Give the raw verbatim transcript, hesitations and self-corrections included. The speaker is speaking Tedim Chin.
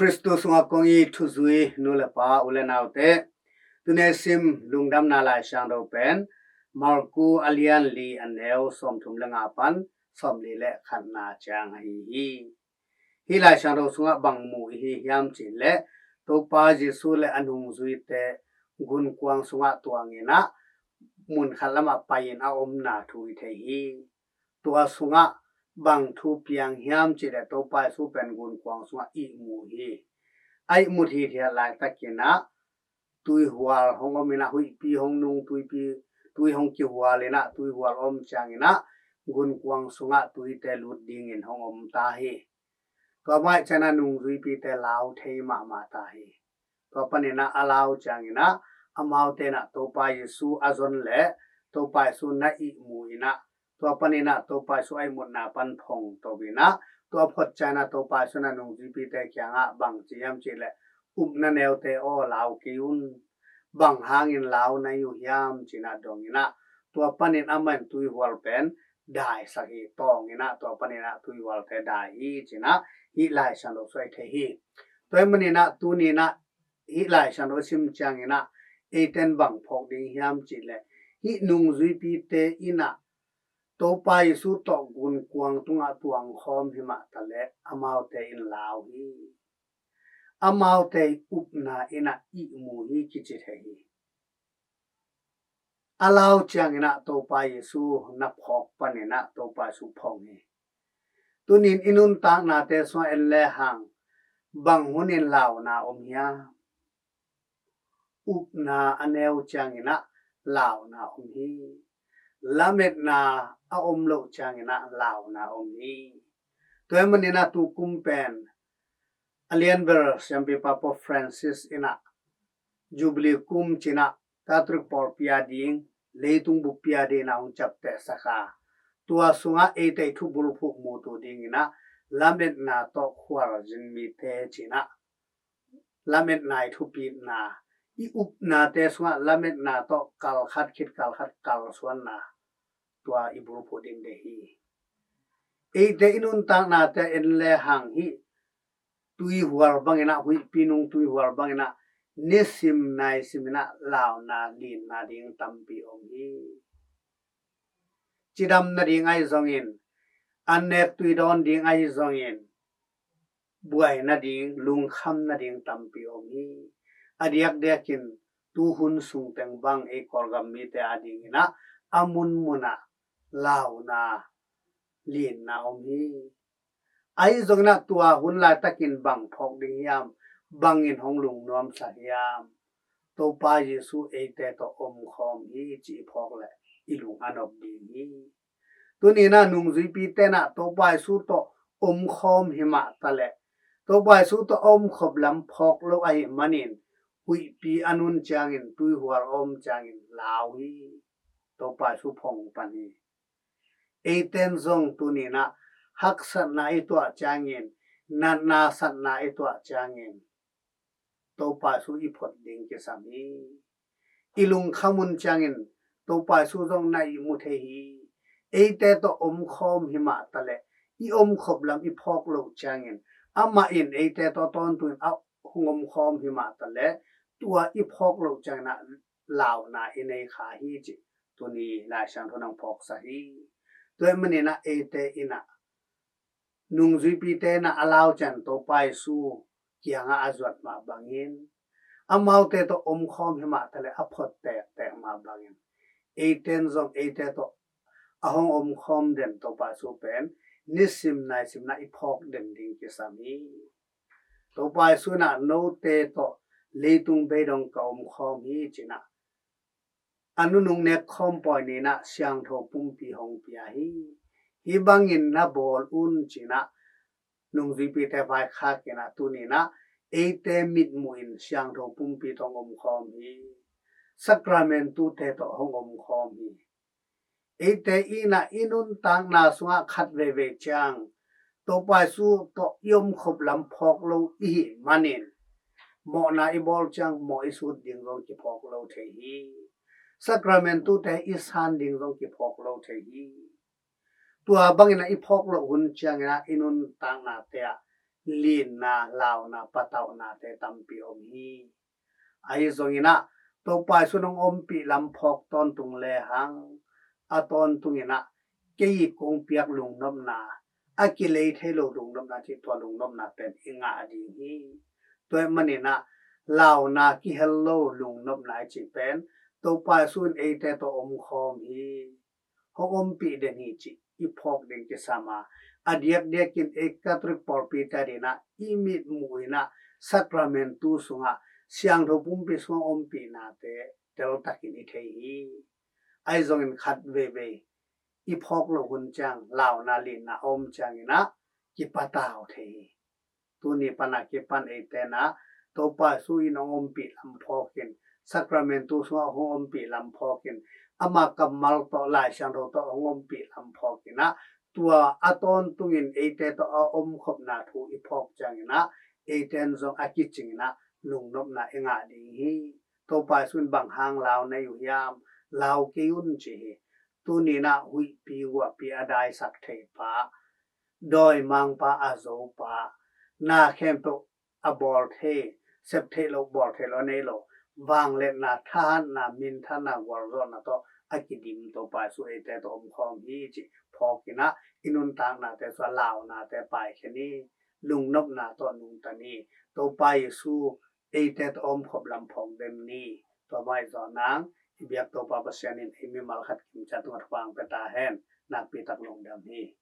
Khristu sungah kong it thuzui nu le pa, u le naute, tuni a sim Lungdamna Laisiangtho pen Marku a lian li, a neu sawmthum le nga pan sawmli le khatna ciang ahi hi. Hih Laisiangtho sungah bang mu i hi hiam cih leh, Topa Jesu le a nungzuite gunkuang sungah tuangin ah, mun khat lamah pai-in a omna thu i thei hi. Tua sungah bang thu piang hiam cih leh, Topa Jesu pen gunkuang sungah ihmu hi. A ihmut hithiat laitakin ah, tuihual hong om in ah, huihpi hong nung, tuipi, tui hong kihual in ah, tuihual om ciangin ah, gunkuang sungah tuite lut dingin hong om ta hi. Tua mah ciangin ah nungzuipite lau thei mahmah ta hi. Tua panin ah a lau ciangin ah, amaute in ah Topa Jesu a zon leh Topa Jesu na ihmu in ah, tua panin ah Topa Jesu a ihmutna pan phongto in ah, tua phot ciangin ah Topa Jesu in ah nungzuipite kiangah bang ci hiam cih leh, "Upna neute aw, lau kei un. Bang hangin lau na hi uh hiam?" ci-in ah dong in ah, tua panin amah in tuihual pen daisak hi, tawng in ah, tua panin ah tuihualte dai hi ci-in ah hih Laisiangtho sung i thei hi. Tua ahih manin ah tuni in ah hih Laisiangtho sim ciangin ah, eite in bang phawk ding hiam cih leh, hih nungzuipite in ah Topa Jesu tawh gunkuang tungah tuangkhawm hi mah taleh, amaute in lau hi. Amaute upna in ah ihmu hi kici thei hi. A lau ciangin ah Topa Jesu na phawk panin ah Topa Jesu phong hi. Tunin i nuntaknate sungah en lehang, bang hunin launa om hiam? Upna a neu ciangin ah launa om hi. Lametna a om loh ciangin ah launa om hi. Tua ahih manin ah tukum pen a lianbel siampipa Pope Francis in ah Jubilee kum ci-in ah Catholic pawlpi a ding, leitung buppi a ding in ah hong ciaptehsak a, tua sungah eite i thubulphuh mutu dingin ah lametna tawh khualzin mite ci-in ah, lametna i thupitna, i upnate sungah lametna tawh kalkhat khit kalkhat kalsuanna, tua i bulphuh ding deih hi. Eite i nuntaknate en lehang, hih tuihual bangin ah, huihpi nung tuihual bangin ah, nisim naisim in ah launa, linna ding tampi om hi. Cidam nading ahi zongin, annek tui dawn ding ahi zongin, buai nading, lungkham nading tampi om hi. A diakdiakin tuhun sung teng bang ei Kawlgam mite a dingin ah, a munmun ah launa, linna om hi. Ahi zongin ah tua hun laitakin bang phawk ding hiam, bangin hong lungnuamsak hiam? Topa Jesu eite tawh omkhawm hi cih i phawk leh i lung a nop ding hi. Tuni in ah nungzuipite in ah Topa Jesu tawh omkhawm hi mah taleh, Topa Jesu tawh a omkhop lam phawk lo ahih manin, huihpi a nun ciangin, tuihual a om ciangin lau hi. Topa Jesu phong pan hi. Eite in zong tuni in ah haksatna i tuah ciangin, natna satna i tuah ciangin, Topa Jesu i phot ding kisam hi. I lungkham un ciangin Topa Jesu zong na ihmu thei hi. Eite tawh omkhawm hi mah taleh, i omkhop lam i phawk loh ciangin, amah in eite tawh tawntung in a hong omkhawm hi mah taleh, tua i phawk loh ciangin ah launa i nei kha hi cih tuni Laisiangtho in hong phawksak hi. Tua ahih manin ah eite in ah, nungzuipite in ah a lau ciang Topa Jesu kiangah a zuat mah bangin, amaute tawh omkhawm hi mah taleh a phot tektek mah bangin, eite in zong eite tawh a hong omkhawm den Topa Jesu pen nisim naisim in ah i phawk den ding kisam hi. Topa Jesu in ah, "Note tawh leitung beidong ka omkhawm hi," ci-in ah, a nunung nekkhawm pawi ni-in ah siangtho pumpi hong pia hi. Hih bangin na bawl un ci-in ah nungzuipite vaikhak in ah, tuni in ah eite mitmuh in siangtho pumpi tawh hong omkhawm hi. Sakramentute tawh hong omkhawm hi. Eite in ah i nuntakna sungah khat veivei ciang Topa Jesu tawh i omkhop lam phawk lo i hih manin, mawhna i bawl ciang mawh i sut ding zong kiphawk lo thei hi. Sakramentute i san ding zong kiphawk lo thei hi. Tua bangin ah i phawk loh hun ciangin ah i nuntaknate ah linna, launa, patauhnate tampi om hi. Ahi zongin ah Topa Jesu in hong ompih lam phawk tawntung lehang, a tawntungin ah kei kong piak lungnopna, a kilei thei lo lungnopna cih tua lungnopna pen i ngah ding hi. Tua ahih manin ah launa kihel lo lungnopna i cih pen Topa Jesu in eite tawh omkhawm hi. Hong ompih den hi cih i phawk ding kisam a, a diakdiakin ei Catholic pawlpite adingin ah i mitmuh in ah Sacramentu sungah, siangtho pumpi sungah ompihnate teltakin i thei hi. Ahi zongin khat veivei i phawk loh hun ciang launa, linna a om ciangin ah kipatau thei hi. Tuni pan a kipan eite in ah Topa Jesu in hong ompih lam phawkin, Sacramentu sungah hong ompih lam phawkin, ama kammal tawh, Lai Siangtho tawh hong ompih lam phawkin ah tua a tawntungin eite tawh a omkhopna thu i phawk ciangin ah eite in zong a kicingin ah lungnopna i ngah ding hi. Topa Jesu in bang hang lau nei uh hiam? Lau kei un ci hi. Tuni in ah huihpi guahpi a daisak thei pa, dawimangpa a zopa, na khempeuh a bawl thei, sep theih loh, bawl theih loh a nei lo, vangliatna, thahatna, minthanna, gualzawhna tawh a kidim Topa Jesu eite tawh omkhawm hi cih phawkin ah i nuntaknate sungah launate paikhen hi. Lungnopna tawh nungta ni. Topa Jesu eite tawh omkhop lam phawk den ni. Tua mah ahi zongin i biak Topa Pasian in ei mimal khat kimciat tungah thupha hong pia ta hen. Nakpi tak lungdam hi.